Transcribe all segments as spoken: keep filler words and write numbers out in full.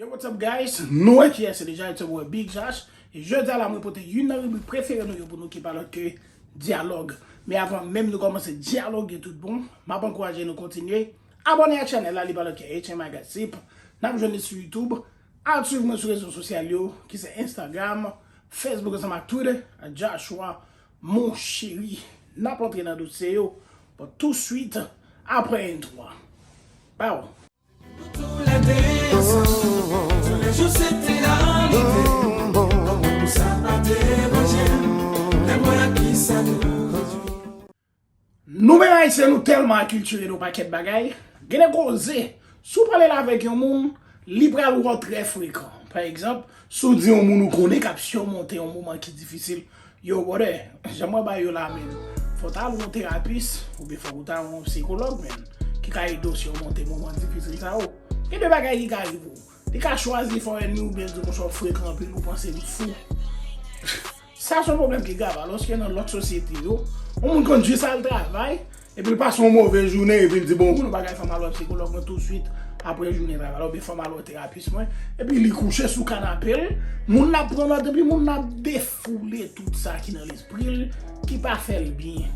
Hey, what's up, guys? Nou wè kiyès se deja, it's your boy Big Josh. E jodi a la, mwen pote youn nan ribrik prefere nou yo pou nou, ki pa lòt ke dyalòg. Men avan menm nou kòmanse dyaloge tout bon, m ap ankouraje nou kontinye abòne ak chanèl la, li pa lòt ke H M I Gossip. N ap jwenn li sou YouTube. Al swiv mwen sou rezo sosyal yo, ki se Instagram, Facebook ansanm ak Twitter, Joshua Mon Chéri. N ap antre nan dosye yo, but tou swit apre entwo a. Bow! Nou toulède ansanm, toulèjou se te alite. Anmou pou sa pa deranje m, lè m wè ak kisa nou konstwi. Nou menm Ayisyen, nou tèlman akiltire nan yon pakèt bagay. Gen de koze, si w pale la avèk yon moun, li pral wè w trè frekan. Pa egzanp, si w di yon moun ou konnen k ap simonte yon moman ki difisil, yo, brother, jan mwen ba yo la, men, fò w ta al wè yon terapis, oubyen fò w ta wè yon sikològ, men, ki ka ede w simonte moman difisil sa yo. Gen de bagay ki ka rive w. Li ka chwazi fè w ènmi oubyen di w konsa w frekan anpil, ou panse li fou. Sa se yon pwoblèm ki grav, alòske nan lòt sosyete yo, yon moun konn jis al travay, epi l pase yon move jounen, epi l di, "Bon, ou konnen bagay, fò m al wè sikològ mwen tou swit apre jounen travay la, oubyen fò m al wè terapis mwen," epi li kouche sou kanape l, moun nan ap pran nòt, epi moun nan ap defoule tout sa ki nan lespri l, ki pa fè l byen.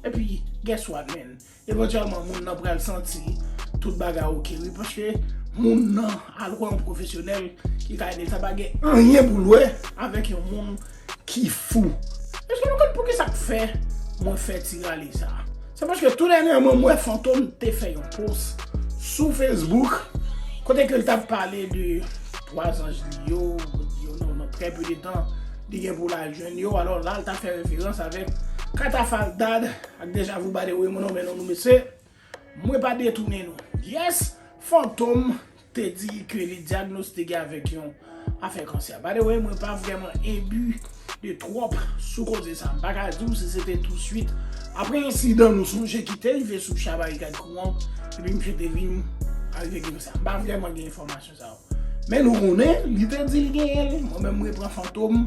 Epi, guess what, man? Evantyèlman, moun nan pral santi tout bagay oke, wi, paske moun nan al wè yon pwofesyonèl ki ka ede l. Sa pa gen anyen pou l wè avèk yon moun ki fou. Èske nou konn poukisa k fè mwen fè ti rale sa? Se paske tou dènyèman, m wè Fantom te fè yon post sou Facebook, kote ke l t ap pale de twa zanj li yo, yo, non, non, trè pe de tan li gen pou l al jwenn yo. Alò, la, l t ap fè referans avèk Katafal Dad ak Deja Vu, by the way, mwen nonmen non nou, mesye. Mwen pa detounen nou. Yes, Fantom te di ke li dyagnostike avèk yon afè kansè. By the way, mwen pa vrèman enbi de twòp sou koze sa. M pa ka di w si se te tou swit apre ensidan nou sonje ki te rive sou Cha Barikad Kouran, epi misye te vin arive gen kansè. M pa vrèman gen enfòmasyon sa yo. Men nou konnen, li te di li genyen l. Mwen menm, mwen pran Fantom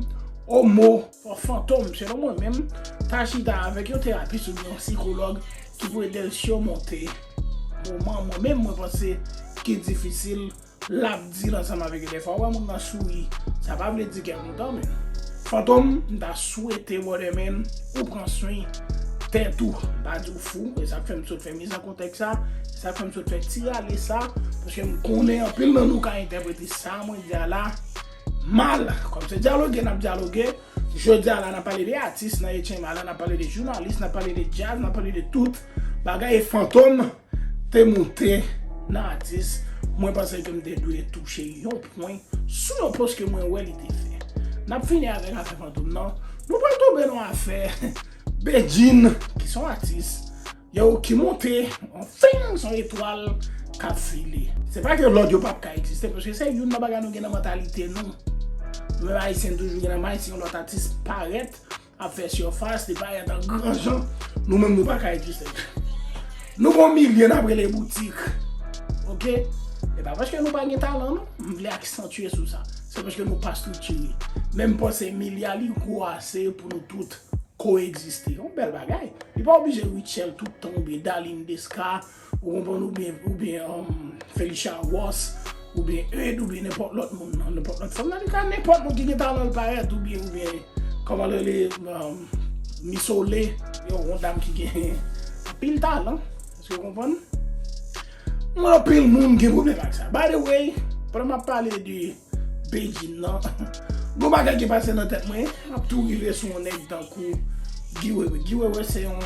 o mo. Fò Fantom, selon mwen menm, ta chita avèk yon terapis oubyen yon sikològ ki pou ede l simonte moman mwen menm mwen panse ki difisil, l ap di l ansanm avèk yo. Dèfwa, w wè moun nan souri, sa pa vle di kè kontan, men. Fantom, m ta swete, brother, men, ou pran swen tèt ou. M pa di w fou, e sa k fè m sot fè miz an kontèks sa, e sa k fè m sot fè ti rale sa, paske m konnen anpil nan nou ka entèprete sa mwen di a la mal. Kòm se dyaloge n ap dyaloge, jodi a la n ap pale de atis, nan H M I la n ap pale de jounalis, n ap pale de djaz, n ap pale de tout bagay, e Fantom te moute nan atis. Mwen panse ke m te dwe touche yon pwen sou yon post ke mwen wè li te fè. N ap fini avèk afè Fantom nan. Nou pral tonbe nan afè Bedjine, ki se yon atis, yo, ki monte, anfen, se yon etwal k ap file. Se pa ke lòt yo p ap ka egziste, paske se youn nan bagay nou gen nan mantalite nou. Nou menm Ayisyen, nou toujou gen nan may, si yon lòt atis parèt, ap fè sifas, li parèt an gran jan, nou menm nou pa ka egziste. Nou gon milye n ap rele boutik. Oke? E pa paske nou pa gen talan, non. M vle aksantye sou sa. Se paske nou pa estriktire. Men m panse milye a li gwo ase pou nou tout koegziste. Yon bèl bagay. Li pa oblije Rutshelle tout tan, oubyen Darline Desca, ou konprann, oubyen, oubyen, um, Felicia Ross, oubyen Eude, oubyen nenpòt lòt moun nan, nenpòt lòt fanm nan, li ka nenpòt moun ki gen talan l parèt, oubyen, oubyen, kòman l rele, um, Miss Olé, yon, yon dam ki gen anpil talan, èske w konprann? Mwen, anpil moun gen pwoblèm ak sa. By the way, pandan m ap pale de Bedjine nan, gon bagay ki pase nan tèt mwen, m ap tou rive sou yon nèg tankou Guy Wewe. Guy Wewe se yon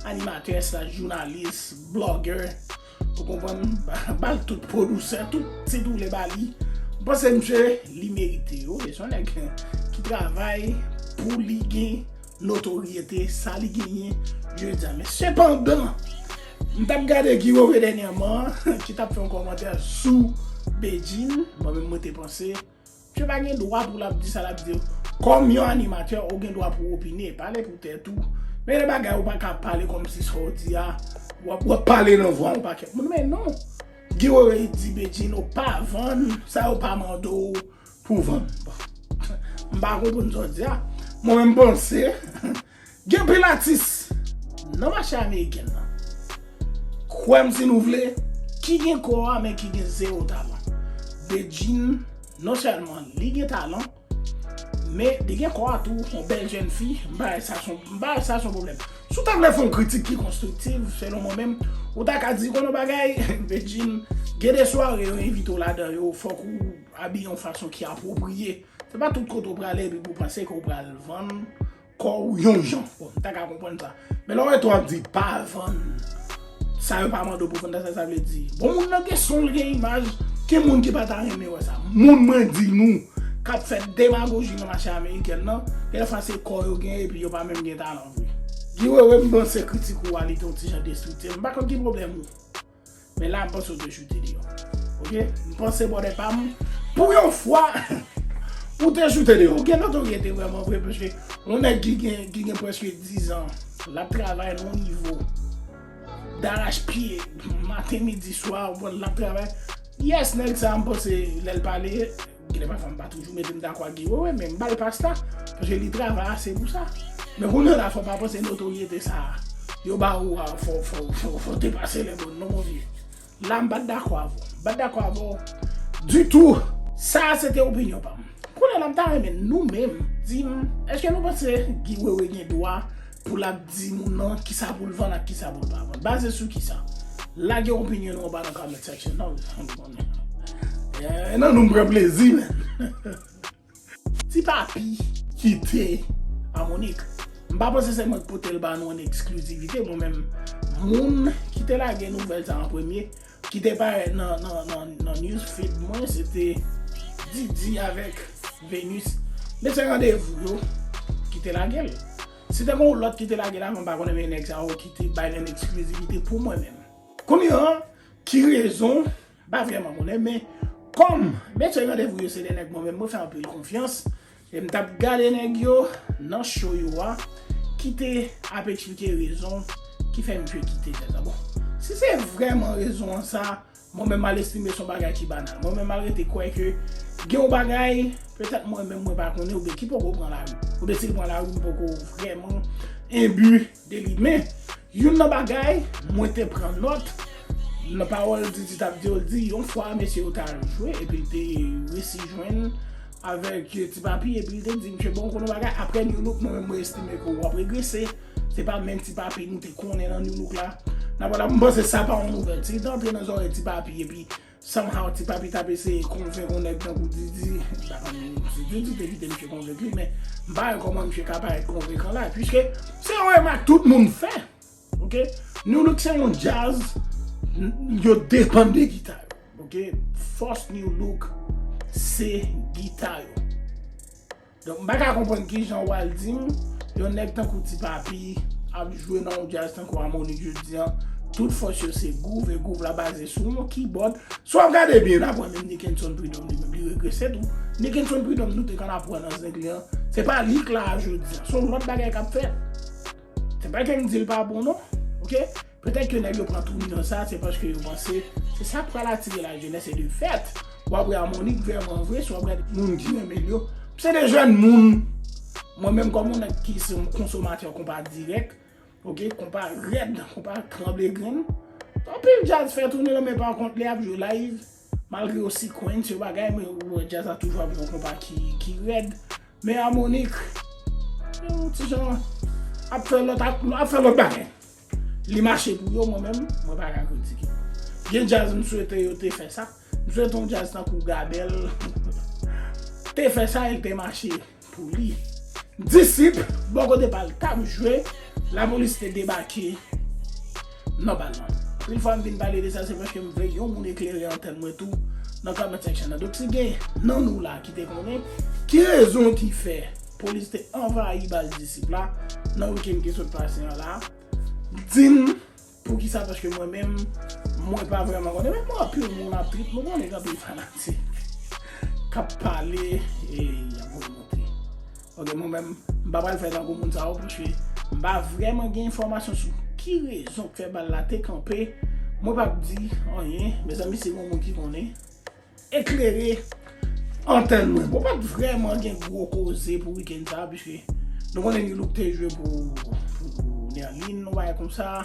animatè slash jounalis, blogger. Ou konprann? Ba l tout pwodisè, tout tit ou vle ba li. M panse misye, li merite yo. E se yon nèg ki travay pou li gen notoryete, sa li genyen jodi a. Men sepandan, m t ap gade Guy Wewe dènyèman, ki t ap fè yon kòmantè sou Bedjine. Mwen menm, mwen te panse, misye pa gen dwa pou l ap di sa l ap di. Kòm yon animatè, ou gen dwa pou w opine, pale pou tèt ou. Men de bagay ou pa ka pale kòmsi sa w di a, w ap, w ap pale nan vwa yon pakèt moun. Men non. Guy Wewe di Bedjine, ou pa vann sa yo pa mande w pou vann. Bon. M pa konprann sa w di a. Mwen menm, m panse, gen anpil atis nan mache amerikèn nan, kwè m si nou vle, ki gen kò a, men ki gen zewo talan. Bedjine, non sèlman li gen talan, men li gen kò a tou, yon bèl jèn fi, m pa wè sa se yon, m pa wè sa se yon pwoblèm. Si w ta vle fè yon kritik ki konstriktiv, selon mwen menm, ou ta ka di, "Konnen yon bagay, Bedjine, gen de sware yo envite w ladan yo, fòk ou abiye yon fason ki apwopriye." Se pa tout kote w prale epi pou w panse ke w pral vann kò w yon jan. Bon, m ta ka konprann sa. Men lè w wè tou ap di pa vann sa yo pa mande w pou vann sa, sa vle di, bon, moun nan gen son, l gen imaj, gen moun ki pa ta renmen wè sa. Moun mwen di nou k ap fè demagoji nan mache amerikèn nan, gen fwa se kò yo gen epi yo pa menm gen talan vre. Guy Wewe, m panse kritik ou a li te yon ti jan destriktif. M pa konn ki pwoblèm ou. Men la, m panse w te choute deyò. Oke? M panse bòdè pa m, pou yon fwa, ou te choute deyò. Ou gen notoryete vrèman vre, paske yon nèg ki gen, ki gen prèske diz an, l ap travay nan yon nivo darachpye, maten, midi, swa, ou konn, l ap travay. Yes, nèg sa, m panse, lè l pale, gen de pafwa m pa toujou mete m dakò ak Guy Wewe, men m ba l pas la, paske li travay ase pou sa. Men kounye a la, fò w pa panse notoryete sa yo ba ou a, fò, fò, fò, fò w te pase lè bòn non, mon vieux. La, m pa t dakò avè w. M pa t dakò avè w ditou. Sa a, se te opinyon pa m. Kounye a la, m ta renmen nou menm di m, èske nou panse Guy Wewe gen dwa pou l ap di moun nan kisa pou l vann ak kisa pou l pa vann? Baze sou kisa? Lage opinyon nou anba nan comment section. Non, eh, nan nou m pran plezi, men. Ti Papi kite Harmonik. M pa panse se mwen k pote l ba nou an eksklizivite, mwen menm. Moun ki te lage nouvèl sa an premye, ki te parèt nan, nan, nan, nan news feed mwen, se te Didi avèk Venus. Mesye randevou yo ki te lage l. Si te gen yon lòt ki te lage l avan, m pa konnen, men nèg sa yo ki te bay l an eksklizivite pou mwen menm. Kounye a, ki rezon? M pa vrèman konnen, men kòm mesye randevou yo se de nèg mwen menm, mwen fè anpil konfyans, e m t ap gade nèg yo nan show yo a, ki te ap eksplike rezon ki fè misye kite jazz la. Bon, si se vrèman rezon an sa, mwen menm m al estime se yon bagay ki banal. Mwen menm m al rete kwè ke gen yon bagay, petèt mwen menm mwen pa konnen, oubyen ki poko pran lari. Oubyen si l pran lari, m poko vrèman enbi de li. Men, youn nan bagay, mwen te pran nòt, nan pawòl Didi t ap di yo, l di, yon fwa, mesye yo t al jwe, epi l te resi jwenn avèk Ti Papi, epi l te di, "Misye, bon, konnen bagay, apre New Look, mwen menm, mwen estime ke w ap regrese. Se pa menm Ti Papi nou te konnen nan New Look la." Nan, vwala, m panse sa pa yon nouvèl. Si l te antre nan zòrèy Ti Papi, epi somehow Ti Papi t ap eseye konvenk yon nèg tankou Didi, m pa konn si Didi te kite misye konvenk li, men m pa wè kòman misye ka parèt konvenkan la, piske se yon remak tout moun fè. Oke? New Look se yon djaz, n-, yo depann de gita yo. Oke? Fòs New Look se gita yo. Donk, m pa ka konprann kijan w al di m, yon nèg tankou Ti Papi ap jwe nan yon djaz tankou Harmonik jodi a, tout fòs yo se gwouv, e gwouv la baze sou yon kibòd. Si w ap gade byen, n ap wè menm Nickenson Prud'homme li menm, li regrese tou. Nickenson Prud'homme nou te konn ap wè nan zenk li an, se pa li k la a jodi a, se yon lòt bagay k ap fèt. Se pa ke m di l pa bon non, oke? Petèt ke nèg yo pran tournure sa, se paske yo panse se sa k pral atire lajenès, e de fèt, w ap wè Harmonik vrèman vre, si w ap gade moun ki renmen l yo, se de jèn moun. Mwen menm kòm yon nèg ki se yon konsomatè konpa dirèk, oke, konpa rèd, konpa tranble grenn. Anpil djaz fè toune la, men pa kont lè y ap jwe live, malgre yo sequence, yo bagay, men ou wè djaz la toujou ap yon konpa ki, ki rèd. Men Harmonik, yon ti jan ap fè lòt, ap, ap fè lòt bagay. Li mache pou yo, mwen menm, mwen pa ka kritike. Gen djaz m swete yo te fè sa. M swete yon djaz tankou Gabel te fè sa, e l te mache pou li. Disip, bò kote pa l t ap jwe, lapolis te debake nan bal lan. Anpil fwa m vin pale de sa, se paske m vle yon moun eklere antèn mwen tou nan comment section nan. Donk, si gen nan nou la ki te konnen ki rezon ki fè polis te anvayi bal Disip la nan wikenn ki sot pase an la, di m poukisa, paske mwen menm, mwen pa vrèman konnen. Men mwen, anpil moun ap trip, mwen konnen gen anpil fanatik k ap pale, e y ap voye monte. Oke, mwen menm, m pa pral fè tankou moun sa yo, paske m pa vrèman gen enfòmasyon sou ki rezon k fè bal la te kanpe. Mwen p ap di anyen, mezanmi, si gen moun ki konnen, eklere antèn mwen. Bon, pa t vrèman gen gwo koze pou wikenn sa a, piske nou konnen New Look te jwe pou, pou Nerline, yon bagay konsa.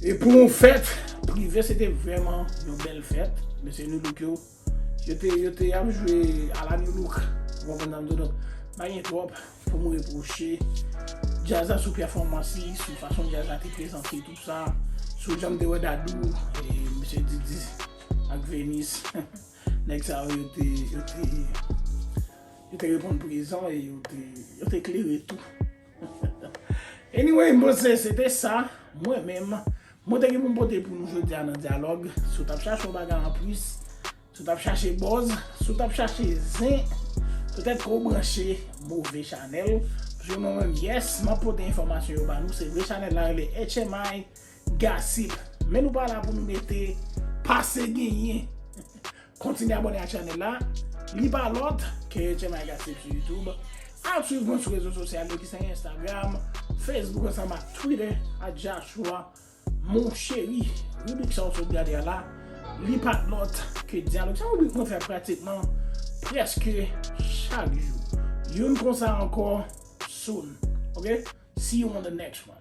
E pou yon fèt prive, se te vrèman yon bèl fèt. Mesye New Look yo Yo te, yo te ap jwe a la New Look. Ou konprann sa m di w? Donk, pa gen twòp pou m repwoche djaz la sou pèfòmans li, sou fason djaz la te prezante, tout sa, sou jan m te wè Dadou, e, mesye Didi ak Venus. Nèg sa yo, yo te, yo te, yo te reponn prezan e yo te, yo te klere tou. Anyway, m panse se te sa, mwen menm, mwen te gen pou m pote pou nou jodi a nan dyalòg. Si w t ap chache yon bagay anplis, si w t ap chache buzz, si w t ap chache zen, petèt ke w branche move chanèl. Paske mwen menm, yes, m ap pote enfòmasyon yo ba nou. Se vre chanèl la rele H M I Gossip. Men nou pa la pou nou mete pase genyen. Kontinye abòne ak chanèl la. Li pa lòt ke H M I Gossip sou YouTube. Al swiv mwen sou rezo sosyal yo ki se Instagram, Facebook ansanm ak Twitter, at Joshua Mon Chéri. Ribrik sa w sot gade a la, li pa lòt ke dyalòg. Se yon ribrik mwen fè pratikman prèske chak jou. Youn konsa ankò, soon. Ok? See you on the next one.